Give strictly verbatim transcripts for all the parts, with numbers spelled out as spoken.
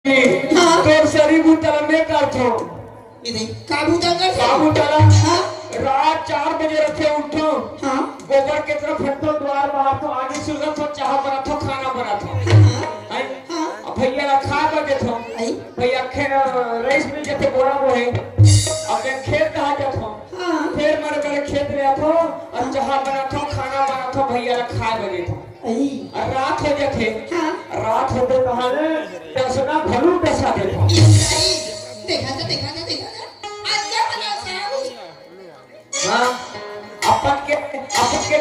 हाँ। तोर सरी बुता ला मैं करथों। ए दे, का बुता कर? का बुता ला? हाँ। रात चार बजे रथे उठथों। हाँ। गोबर के तरफ फेंकथों, दुवार बहारथों, आगी सुलगाथों, चाहा बनाथों, खाना बनाथों। हाँ। हैं? हाँ। अब भैया ला खाए बर देथों। आई। भैया खे-, रईस मिल जाथे बोरा बोहे। अब मैं खेत कहाँ जाथों? हाँ। फेर मरे मरे खेत ले आथों, अउ चाहा बनाथों, खाना बनाथों, भैया ला खाए बर देथों। अई। अउ रात हो जाथे। हाँ। रात होथे तहां ले डसना घलो डसा देथों। अई। देखा था, देखा था, देखा था। आज क्या बना साहब? हाँ। अपन के, अपन के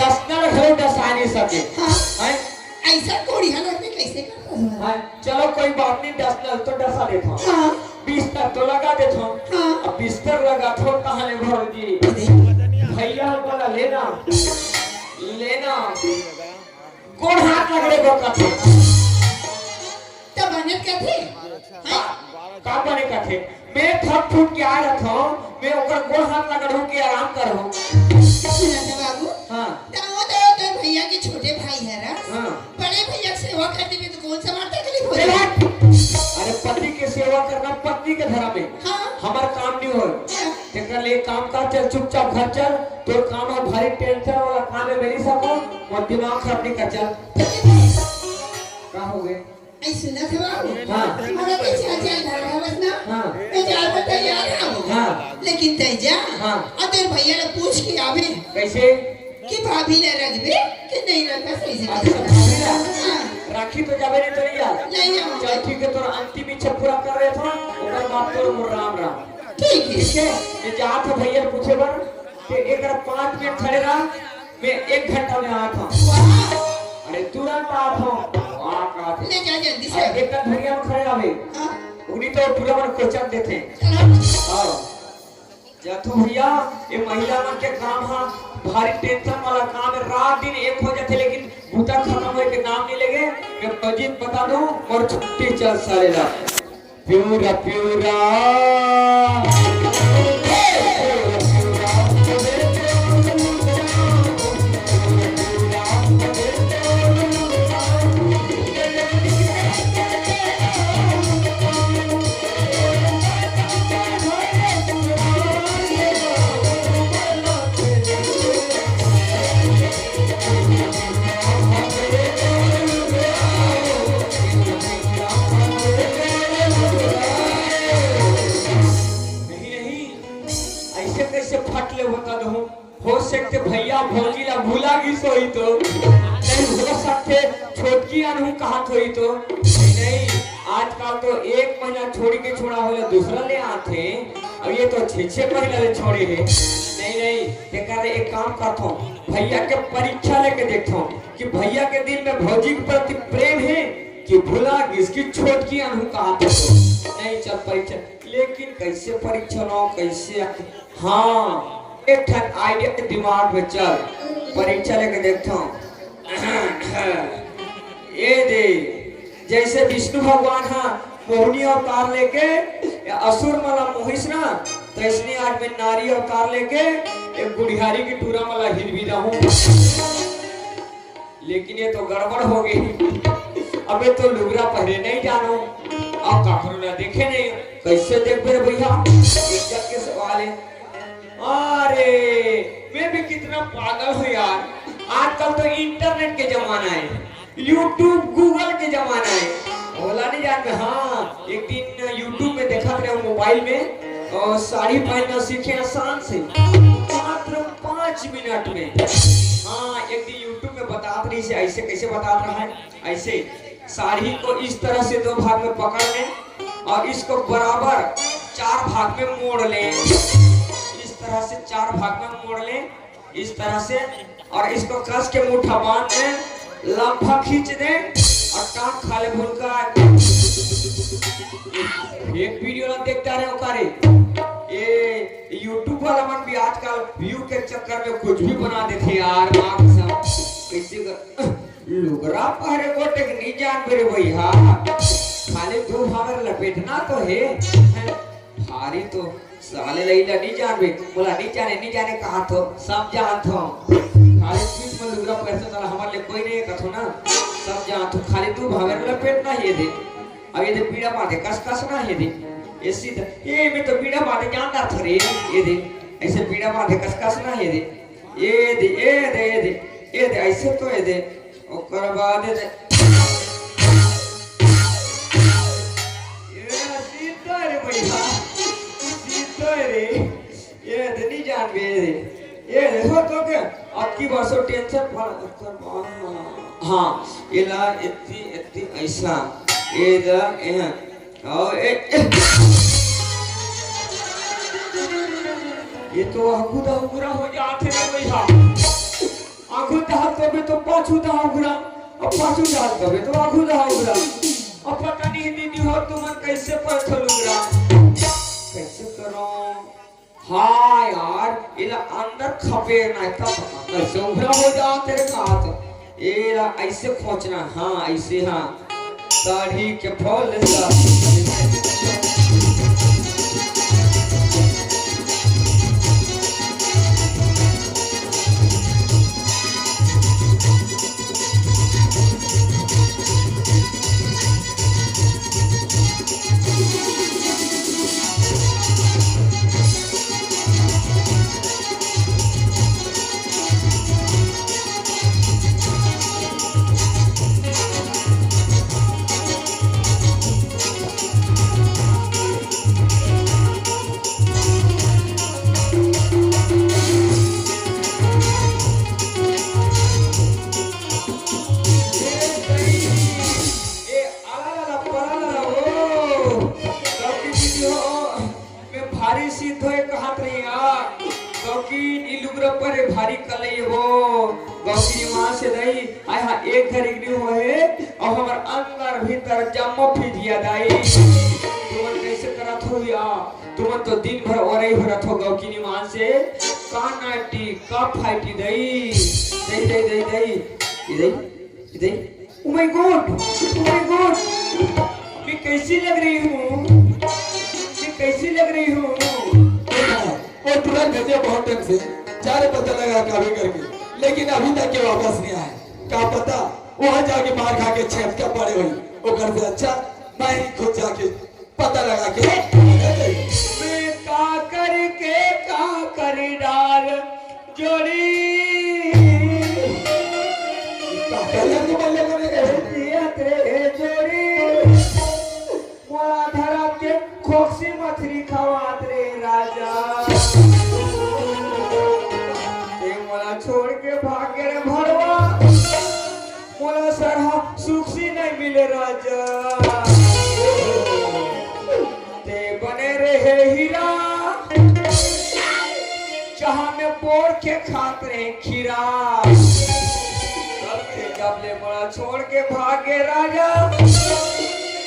डसना घलो डसा नहीं सके। हाँ। हैं? ऐसा कोढ़िया लोग में कैसे करता है? हाँ। चलो कोई बात नहीं, डसना तो डसा देथों। हाँ। बिस्तर तो लगा देथों। हाँ। अब बिस्तर लगाथों तहां ले भौजी। अरे। भैया बोला, "लेना, लेना।" गोड़ हाथ लगड़े बर कथे। त बने कथे? हैं? का, का बने कथे? मैं थक फूट के आ रहा था, मैं ओकर गोड़ हाथ लगड़ू के आराम करहूं। सुना था बाबू? हाँ। त वो तो तोर भैया के छोटे भाई हरय। हाँ। बड़े भैया के सेवा करने में तो कौन सा मार तकलीफ हो चल रहा है? हट। अरे, पति के सेवा करना पत्नी के धर्म है। हाँ। हमार काम नहीं हो। हाँ। तेकर लिए काम कर, चल चुपचाप घर चल। तोर काम है भारी टेंशन वाला काम है, मेरी सब और दिमाग खराब नहीं कर, चल। का हो गए? ऐ सुना था बाबू? हाँ। हमारा तो चाचा घर है बस ना। हाँ। मैं जाए पर तैयार हूँ। हाँ। लेकिन तै जा। हाँ। और तेरे भैया ने पूछ के आवे। कैसे? कि भाभी ला रखबे कि नहीं रखबे, सही से अच्छा, बता। भाभी ला। हाँ। राखी तो जाबे नहीं तो नहीं जा। नहीं जाऊँ। चल ठीक है, तोर अंतिम इच्छा पूरा कर रहे थे, ओकर बाद तोर मोर राम राम। ठीक है। ठीक है, ये जात हो भैया पूछे बर, ते एक पाँच मिनट खड़े रहा, मैं एक घंटा में आत हूँ। वाह। अरे तुरंत आत हूँ। वाह, का थे। ले जा जल्दी से। अरे एक धुरिया में खड़े रहा बे। हाँ। उन्हीं तो पूरा मन कोचक देते। चलो। हाँ। जाथो भैया, ये महिला मन के काम हा, भारी टेंशन वाला काम है। रात दिन एक हो जाथे, लेकिन बूता खत्म होए के नाम नहीं लेगे। मैं बजीत बता दूं और छुट्टी चल सारे ला। Pura, pura. नहीं, नहीं, ऐसे कैसे फट ले बता दो। हो सकथे भैया भौजी ला भुला गिस होही तो, नहीं हो सकथे छोटकी अनहू कहत होही तो। नहीं, नहीं, आजकल तो एक महीना छोड़ी के छोड़ा होला दूसरा ले आथे, अउ ये तो छह छह महीना ले छोड़े हे। नहीं, नहीं, तेकर एक काम करथों, भैया के परीक्षा लेके देखथों कि भैया के दिल में भौजी के प्रति प्रेम हे कि भुला गिस कि छोटकी अनहू कहत होही तो। नहीं, चल परीक्षा, लेकिन कैसे परीक्षा लो, कैसे हाँ, एक ठन idea दिमाग में चल, परीक्षा लेके देखथों। ए दे, जैसे विष्णु भगवान हा मोहिनी अवतार लेके असुर मन ला मोहिस ना, तो इसने आज मैं नारी अवतार लेके एक गुढ़ियारी की टूरा मन ला हिलबिलाहूं। लेकिन ये तो गड़बड़ हो गई। अबे तो लुगरा पहरे नहीं जानो, अउ काकरो ला देखे नहीं, कैसे देखबे रे भैया? इज्जत के सवाल है। अरे, मैं भी कितना पागल हूँ यार। आजकल तो internet के जमाना है, YouTube, Google के जमाना है। ओला नहीं जानबे। हाँ, एक दिन YouTube में देखत रहे, mobile में, अ, साड़ी पहनना सीखे आसान से, मात्र पाँच मिनट में। हाँ, एक दिन YouTube में बतात रहिस हे, ऐसे कैसे बतात रहा है, ऐसे साड़ी को इस तरह से दो भाग में पकड़ लें और इसको बराबर चार भाग में मोड़ लें। इस तरह से चार भाग में मोड़ लें, इस तरह से, और इसको कस के मुट्ठा बांध लें, लंबा खींच दें और टांग खा ले भूल कर। एक video ना देखता रहे ओकारे। ये YouTube वाला मन भी आजकल view के चक्कर में कुछ भी बना देथे यार, माँ कसम। कैसे कर, लुगरा पहरे गोटे के नहीं जानबे रे भैया, खाली दू भावर लपेटना तो है। भारी तो साले लइला नहीं जानबे, बोला नहीं जाने, नहीं जाने कहा तो, सब जानत हो। खाली पीठ में लुगरा पहरते साला हमारे लिए कोई नहीं है कथो ना, सब जानत हो। खाली दू भावर लपेटना ये दे। अब ये दे बीड़ा बांधे कस कस ना हे दे। ये सीधा, ये में तो बीड़ा बांधे जानत हस रे। ये दे, ऐसे बीड़ा बांधे कस कस ना हे दे। ये दे, ये दे, ये दे, ये दे, ऐसे तो ये दे। ओकर बाद ये दे। ये सीधा रे भैया, सीधा रे। ये दे नहीं जानबे रे। ये देखो तो के अक्की बसो tension पर। हाँ, एला इतनी, इतनी ऐसा। ये दा, ए, और ए, ए। ये तो आगू दा उगरा हो जात हे रे भैया। आगू दा तबे तो पाछू दा उगरा, अब पाछू दा तबे तो आगू दा उगरा। अब पता नहीं दीदी हो तुमन कैसे पड़थो लुगरा। कैसे करो? हाँ यार, एला अंदर खपे ना, तब कैसे उभरा हो जात हे रे का तो। एला ऐसे खोंचना, हाँ, ऐसे, हाँ। साड़ी के फूल सा। ए, आला ला ला, परा ला ला, ओ, गौकी दीदी हो, मैं भारी सिद्ध होए कहत रही यार। गौकी ई लुगरा पर भारी कलई हो। गौकी माँ से दई, आय हा एक घरी नी होए, अउ हमर अंदर भीतर जम्मो फिजिया दाई। तुमन कैसे करत हो या? तुमन तो दिन भर ओरई भरत हो गौकी माँ से। का नाटी, का फाटी दई? दई, दई, दई, दई। ई दई, ई दई। Oh my God, oh my God, मैं कैसी लग रही हूँ, मैं कैसी लग रही हूँ। वो तुरंत भेजे बहुत टाइम से, जा रे पता लगा काबे करके, लेकिन अभी तक के वापस नहीं आए। का पता वहाँ जाके मार खा के छेद का पड़े हुई, ओकर से अच्छा मैं ही खुद जाके पता लगा के। मैं का करके का करी डाल जोड़ी। का करी डाल जोड़ी? मोला धरा के खोकसी मछली खवात रे राजा। ते मोला छोड़ के भाग गे रे भड़वा। मोला सरहा सुखसी नहीं मिले राजा। ते बने रहे हीरा, जहाँ में बोर के खात रहे खीरा। तब ते जब ले मोला छोड़ के भागे राजा,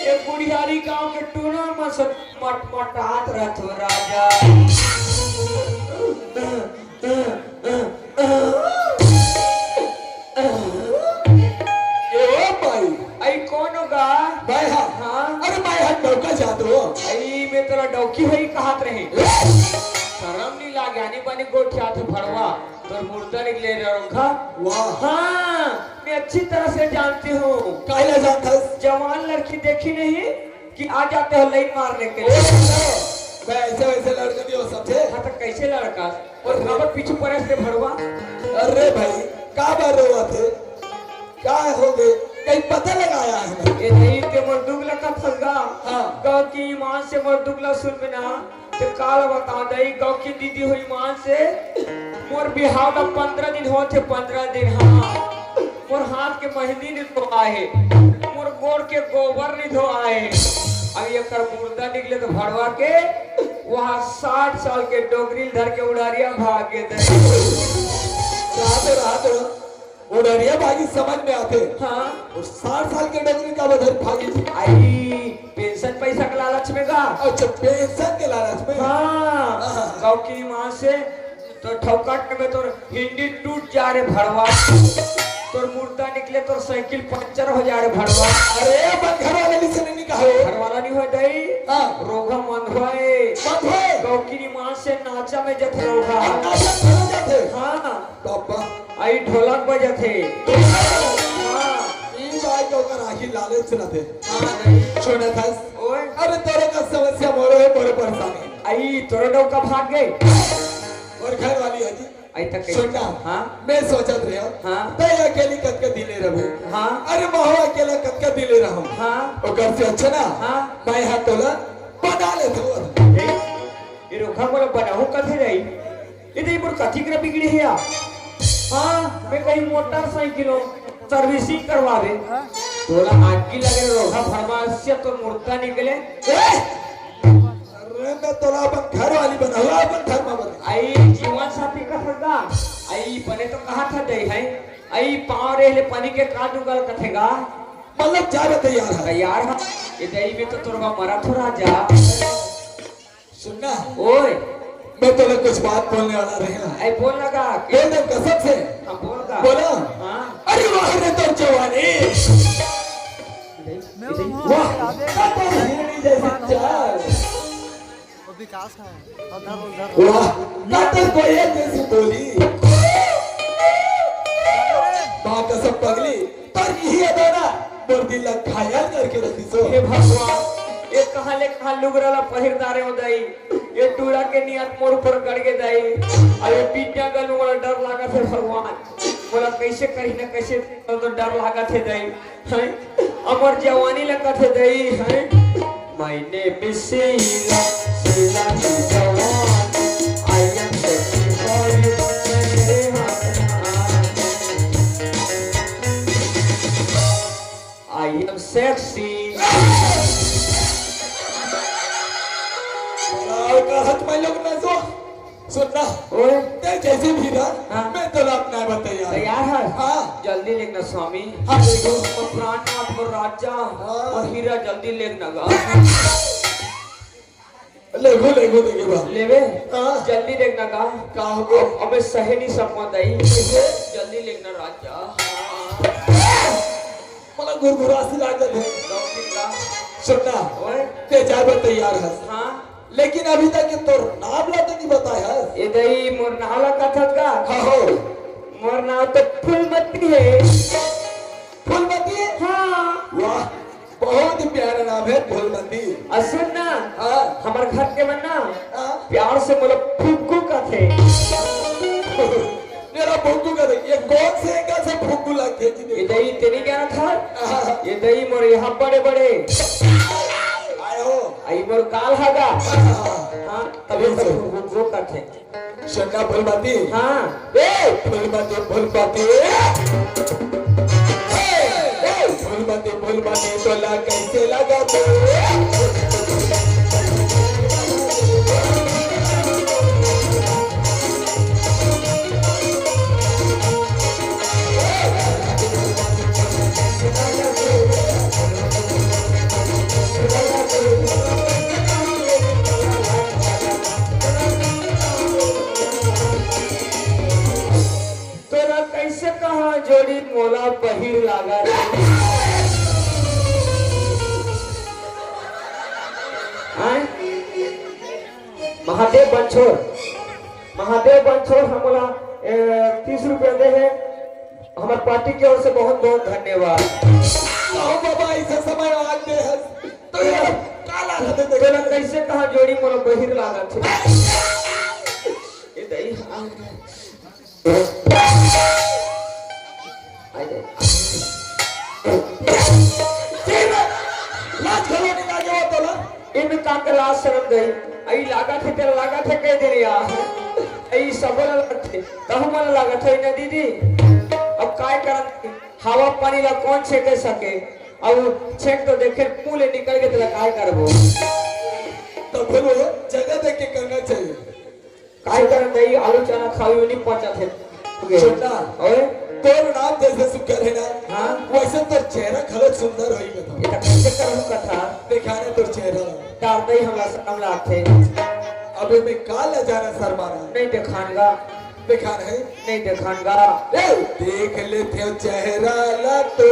ये गुड़ियारी गांव के टूना मन से मटमटात रहत हो राजा। ए ओ भाई। आई कौन होगा? मैं हा। हाँ। अरे मैं हा डौका जात हो। आई मैं तोला डौकी होई कहत रहे। ए! शरम नहीं लागे, आनी बानी गोठियात हो भड़वा। तोर मुर्दा निकले रे रोंखा। वाह। हाँ, मैं अच्छी तरह से जानती हूँ। काहे ला जानत हस? जवान लड़की देखी नहीं? कि आ जाते हो लाइन मारने के लिए। मैं ऐसे वैसे लड़का नहीं हो समझे। हाँ, तो कैसे लड़का? और खबर पीछू पड़े से भड़वा। अरे भाई, का बार रोवत हे? का हो गे? कहीं पता लगाया है ना? ये नहीं के मोर दुख लगा फंस गा। हाँ। गाँव की ईमान से मोर दुख ला सुन बिना। ते काल बता दई, गाँव की दीदी हो ईमान से। मोर बिहाव ला पंद्रह दिन होत हे, पंद्रह दिन, हाँ। मोर हाथ के मेहंदी नहीं धोआ हे, मोर गोड़ के गोबर नहीं धोआ हे। अब एकर मुर्दा निकले तो भड़वा के, वहाँ साठ साल के डोकरी धर के उड़ारिया भाग गे दे। रात, रात, उड़ारिया भागी समझ में आते। हाँ। और साठ साल के डोकरी का बधर भागी थी। आई पेंशन पैसा के लालच में गा। अच्छा, पेंशन के लालच में? हाँ। हाँ। गाँव की माँ से तो ठौकट में तोर हिंडी टूट जा रे भड़वा। तोर मुर्दा निकले, तोर साइकिल पंचर हो जा रे भड़वा। अरे, अपन घर वाला भी से नहीं कहो। घर वाला नहीं होय दई। हाँ। रोगा मंद होय। मंद होय। गौकिनी माँ से नाचा में जथे रोगा। नाचा में जथे। हाँ। बाबा। आई ढोलक बजथे। हाँ। ई बात तो राखी लालच रथे। हाँ, नहीं। सुनत हस? ओए। अरे, तोरे का समस्या मोरे हे, मोरे परेशानी। आई, तोरे डौका भाग गे। मोर घर वाली हे जी। आई तक कही। सुन ना, हाँ। मैं सोचत रहे हूँ, हाँ। तैं अकेली कतका दिन ले रहबू? हाँ। अरे, महूँ अकेला कतका दिन ले रहूँ? हाँ। ओकर से अच्छा ना, हाँ। मैं हा तोला बना लेथों। ए, ए रोखा मोला बनाहूँ कथे रही। ए दे मोर कथी कर बिगड़े हे यार? हाँ, मैं कहीं मोटरसाइकिल servicing करवावे। तोला आगी लगे रोखा फरमासिया तो मुर्दा निकले। ए! अरे मैं तोला अपन घर वाली बनाहूँ, अपन घर में बना। आई जीवन साथी का सगा। आई बने तो कहा था दे है। आई पाँव रे ले पानी के का डुगल कथेगा। मतलब जावे तैयार हे। तैयार हे। ए दई में तो तोरवा मरा थोड़ा जा। सुन ना। ओए। मैं तोला कुछ बात बोलने वाला रहे ना। आई बोल लगा। बोल दे कसम से। हाँ, बोल लगा। बोला। हाँ। अरे वाह रे तोर जवानी। वाह, कतई हिरनी जैसी चाल। वो विकास है। उधर, उधर। वाह, कतई कोयल जैसी बोली। माँ कसम पगली, तोर इही अदा ना, मोर दिल ला घायल करके रख दिसो। हे भगवान, ये कहाँ ले कहाँ लुगरा ला पहिर डारे हो दई। ये टूरा के नियत मोर ऊपर गड़ गे दई। अरे बिटिया गल मोला डर लागत हे भगवान। मोला कैसे करी ना कैसे तो डर लागत हे दई। हैं? अमर जवानी लगत हे दई, हैं? My name is Sheila, Sheila की जवानी। I am sexy for you, मेरे हाथ में आ। I am sexy। और का हाथ में लोग ना सो। सुन ना। ओए। तैं जैसे भी रह, हाँ। मैं तोला अपनाए बर तैयार हूँ। तैयार हे? हाँ। जल्दी लेगना स्वामी। हाँ, लेगो। मोर प्राणनाथ, मोर राजा, हाँ। मोर हीरा जल्दी लेगना गा। लेगो, लेगो, देखे बा। लेबे? हाँ। जल्दी लेगना गा। का हो गे? अब, अबे सहे नहीं सकवा दई। कैसे? जल्दी लेगना राजा। मतलब गुरगुरासी लागत हे। लौकी का। सुन ना। ओए। तैं जाए बर तैयार हस। हाँ। लेकिन अभी तक ये तोर नाम ला तो नहीं बताया है। ए दई, मोर नाम ला कथस का? हाँ हो। मोर नाम तो फूलमती हे। फूलमती? हाँ। वाह, बहुत ही प्यारा नाम हे फूलमती। अउ सुन ना, हाँ। हमर घर के मन ना हाँ। प्यार से मोला फुग्गू कथे। मेरा फुग्गू कथे, ये कौन से एंगल से फुग्गू लगथे जी? ए दई, तें नहीं जानत हस? हाँ। ए दई, मोर यहाँ बड़े बड़े आए हो। आई मोर गाल हगा। हाँ। हाँ, तभी तो फुग्गू कथे। सुन ना फूलमती। हाँ। ए, फूलमती, फूलमती। ए, ए, फूलमती, फूलमती, तोला कैसे लगा तू? तोला कैसे कहा जोड़ी मोला बहिर लागत हे? हैं? महादेव बंछोर, महादेव बंछोर हमला, ए, तीस रुपया दे हे। हमर पार्टी के ओर से बहुत बहुत धन्यवाद। अहो बाबा, ऐसे समय आते हैं तो ये काला रहते देखे। तोला कैसे कहा जोड़ी मोला बहिर लागत हे? ए दई, हाँ। आ जाए। लाज घलो नहीं लागे हो तोला? एमे का के लाज शरम दई? आई लागत हे, तेला लागत हे, कह दे रे यार। आई सबो ला लागत हे, तहु मन लागत हे ना दीदी। अब काय करन? हवा पानी ला कौन छेके सके? अब छेक तो देखे, मुंह ले निकल के तेला काय करबो? तो फिर वो जगह देख के करना चाहिए। काय करन दई, आलू चना खाऊ नहीं पचत हे। छोटा, ओए? तोर नाम जैसे सुग्घर हे ना, हाँ? वैसे तोर चेहरा घलो सुंदर होई कथा। ये तो कैसे करहूँ कथा? देखा ना तोर चेहरा। डार दई हमला शरम लागथे। अबे मैं का ले जाना शर्माना? नहीं देखान गा। देखान हे? नहीं देखान गा। ए, देख लेथे चेहरा ला तो।